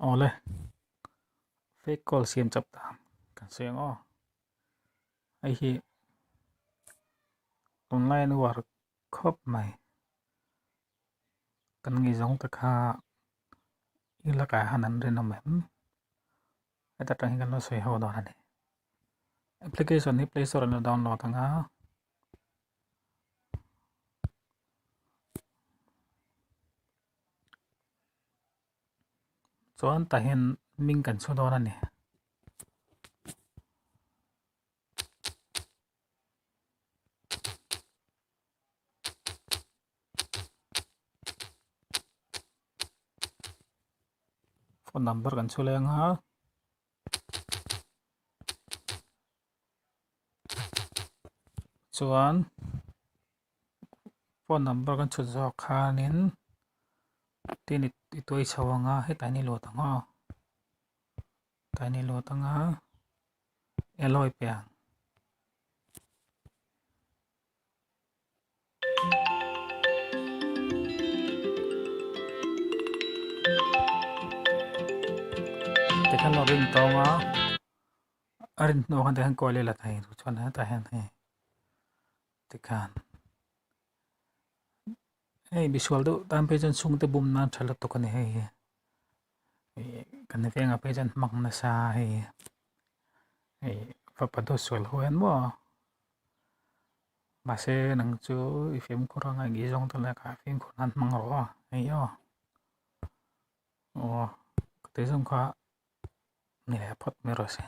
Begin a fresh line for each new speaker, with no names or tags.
Awle, fake call siam chap dan kan sawi ang aw. Hei hi tunlai an uar khawp mai. Kan ngaihzawng te kha i lakah hian an rinawm em? Heta tang hian kan lo sawi ho dawn a ni. Application hi play store ah an lo download ang a. Chuan tah hian hming kan chhu dawn a ni. Phone number kan chhu leng a. Chuan phone number kan chhut zawk khanin tin i tuai chho ang a hetah hian i lut ang aw hetah hian i lut ang a alloy piang. Tikhan lo rin tawng a a rin hnuah khan tikhan kawi leh la thei chu chuan hetah hian hei tikhan hei misual deuh tan phei chuan chhungte bum nan tha lutuk a ni hei hi ih kan vengah phei chuan hmang nasa hei hei fapa dawt sual ho hian maw. Mahse nang chu i fimkhur anga i zawng te leh kha fimkhur nan hmang rawh aw hei aw aw ka tih zawng kha ni leh phawt mai rawh se.